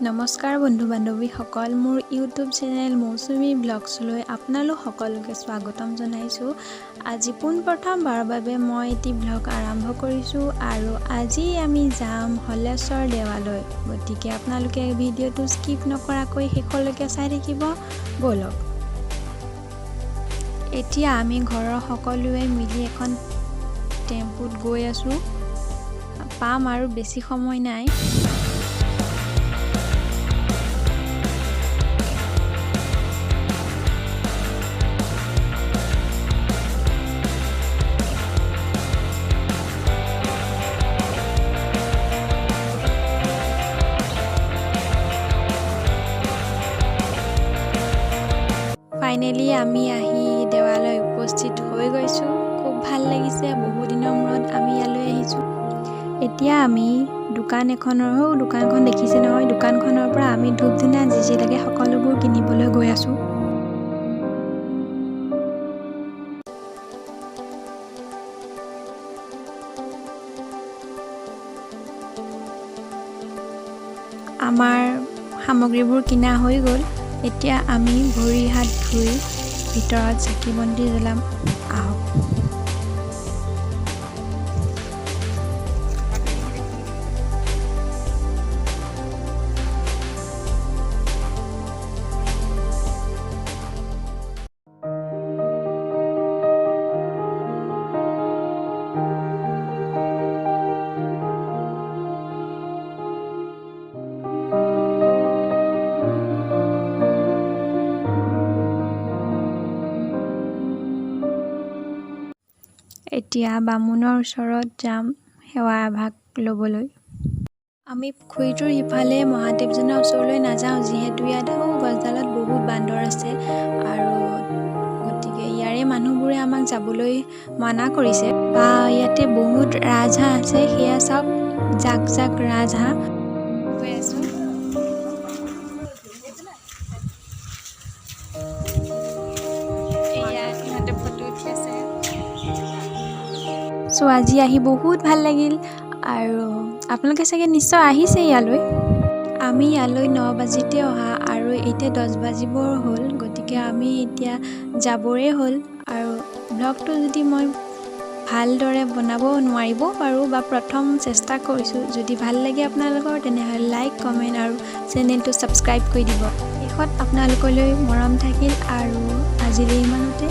নমস্কাৰ বন্ধু বান্ধৱীসকল, মোৰ ইউটিউব চেনেল মৌচুমী ব্লগছলৈ আপোনালোক সকলোকে স্বাগতম জনাইছোঁ। আজি পোনপ্ৰথমবাৰৰ বাবে মই এটি ব্লগ আৰম্ভ কৰিছোঁ আৰু আজি আমি যাম হলেশ্বৰ দেৱালয়। গতিকে আপোনালোকে ভিডিঅ'টো স্কিপ নকৰাকৈ শেষলৈকে চাই থাকিব। ব'লক, এতিয়া আমি ঘৰৰ সকলোৱে মিলি এখন টেম্পুত গৈ আছোঁ। পাম আৰু বেছি সময় নাই। ফাইনেলি আমি আহি দেৱালয় উপস্থিত হৈ গৈছোঁ। খুব ভাল লাগিছে, বহুদিনৰ মূৰত আমি ইয়ালৈ আহিছোঁ। এতিয়া আমি দোকান এখনৰ, দোকানখন দেখিছে নহয়, দোকানখনৰ পৰা আমি ধূপ ধূনা যি যি লাগে সকলোবোৰ কিনিবলৈ গৈ আছোঁ। আমাৰ সামগ্ৰীবোৰ কিনা হৈ গ'ল। এতিয়া আমি ভৰি হাত ধুই ভিতৰত চাকি বন্তি জ্বলাম। আহক। এতিয়া বামুণৰ ওচৰত যাম সেৱা এভাগ ল'বলৈ। আমি পুখুৰীটোৰ সিফালে মহাদেৱজনৰ ওচৰলৈ নাযাওঁ, যিহেতু ইয়াত গছডালত বহুত বান্দৰ আছে আৰু গতিকে ইয়াৰে মানুহবোৰে আমাক যাবলৈ মানা কৰিছে। বা ইয়াতে বহুত ৰাজহাঁহ আছে, সেয়া চাওক, জাক জাক ৰাজহাঁহ। গৈ আছোঁ। এয়া ইহঁতে ফটো উঠি আছে। চ' আজি আহি বহুত ভাল লাগিল আৰু আপোনালোকে চাগে নিশ্চয় আহিছে ইয়ালৈ। আমি ইয়ালৈ 9 বাজিতে অহা আৰু এতিয়া 10 বাজিবৰ হ'ল, গতিকে আমি এতিয়া যাবৰে হ'ল। আৰু ব্লগটো যদি মই ভালদৰে বনাব নোৱাৰিবও পাৰোঁ বা প্ৰথম চেষ্টা কৰিছোঁ, যদি ভাল লাগে আপোনালোকৰ তেনেহ'লে লাইক, কমেণ্ট আৰু চেনেলটো ছাবস্ক্ৰাইব কৰি দিব। শেষত আপোনালোকলৈ মৰম থাকিল আৰু আজিলৈ ইমানতে।